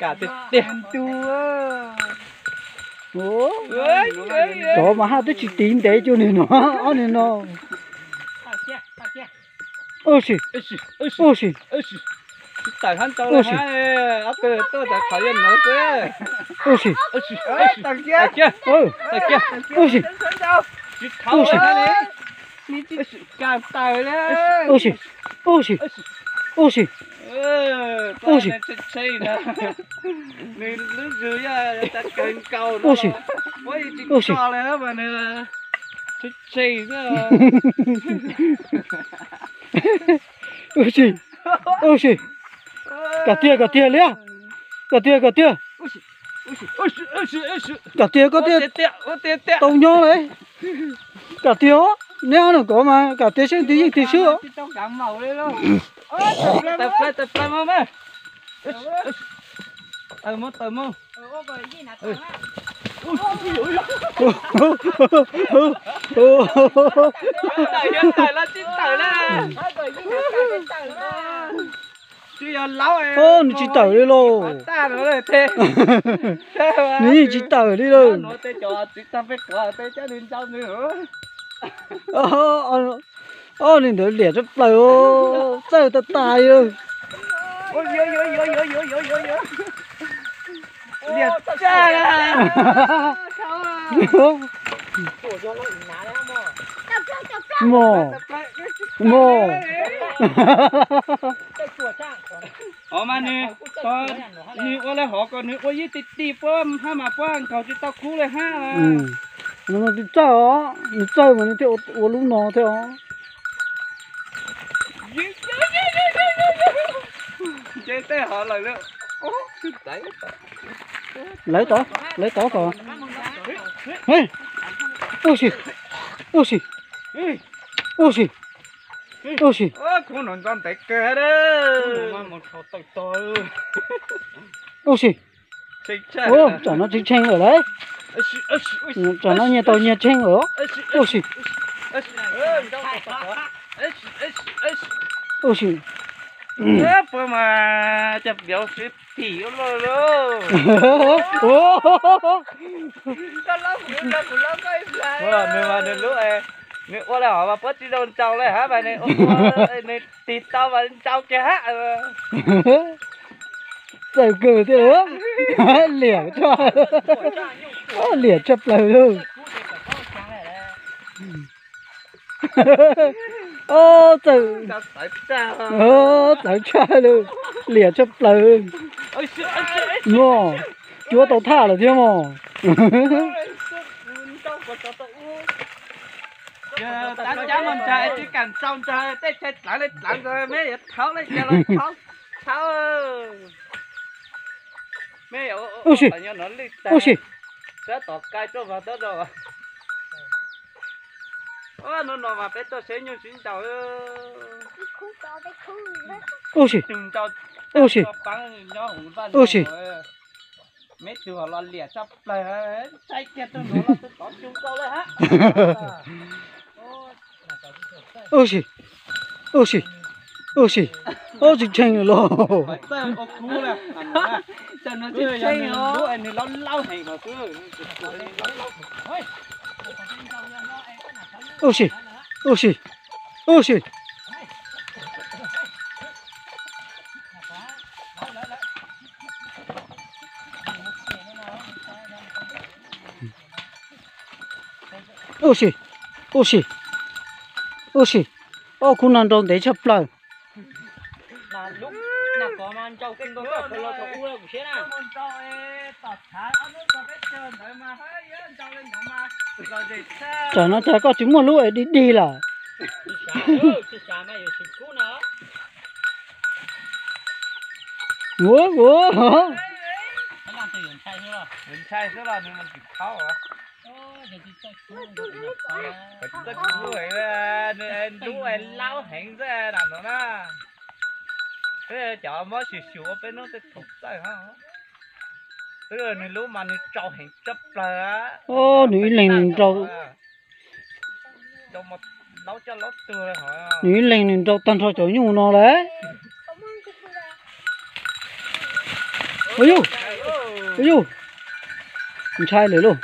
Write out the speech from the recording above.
Kam tiag tiag. Cov mas haj twb tsis tiv ntev cuag nws no, ob nws no. Ua si, ua si, ua si, ua si, ua si, ua si, ua si, ua si, ua si, ua si, ua si. Ua si, ua si. Kam tiag, kam tiag liab. Kam tiag, kam tiag. Kam tiag koj tiag, tau nyob lawm. Kam tiag os, neb ob leeg kov mas kam tiag seb twg yeej twg swb os. Nws tsis tawm li lauj. Nws yeej tsis tawm li lauj. Ob niag ntawd liam tshaj plaws, txawj tag tas li. Mos, mos. Hov mas nws, nws ua li hov kom nws ua ib tij tij puab hab mas puab nkaug tsis tau kub li hab. Nws txawj os, nws txawj mas nws thiaj ua lub no thiab os. Lawv tod, lawv tod kom. Ua si, ua si, ua si, ua si, ua si. Tsam no tshee tshee lawm lauj. Tsam no nyias tau nyias tshee lawm. Ua si, ua si. Nws ua li hov mas puab tsis zoo ntsaus li hab mas nws ua, nws tig tau mas ntsaus kiag hab. Txawj kawg thiab, liam, liam tshaj plaws lauj. Txawj, txawv tshaj lauj, liam tshaj plaws. Mog, cuab tau thaj lawm thiab mog. Tab cab mog ntag, tsis kam txaus ntag, tej tshee dlaav li dlaav ntag, meb yuav thaub li cas los thaub, thaub. Meb yuav ua si, ua si, tab tom kai rau vag tab rau. Hnub no mas peb tuaj saib nyuj sib ntaus. Ua si, ua si, ua si. Meb tug los liam tshaj plaws, saib kiag tug nuav los tug tod tsis nkaus li hab. Ua si, ua si, ua si. Ob tsis tshee los. Nws laub laub heev os. Ua si, ua si, ua si. Ua si, ua si, ua si. Ob khub no nrau ntev tshaj plaws. Tsam no cas koj tsis muaj lub es dig dig lawm. Ua, ua. Nws lub laub heev xwb na no na. Cov mob xyum xyum ua peb hnub tej thaum txawj hab. Twb nws lub mas nws tsau heev tshaj plaws. Nws ib leeg nws nrau, nws ib leeg nws nrau tag nrho cov nyuj no lawm. Ua yug, ua yug, ntshai lawm lauj.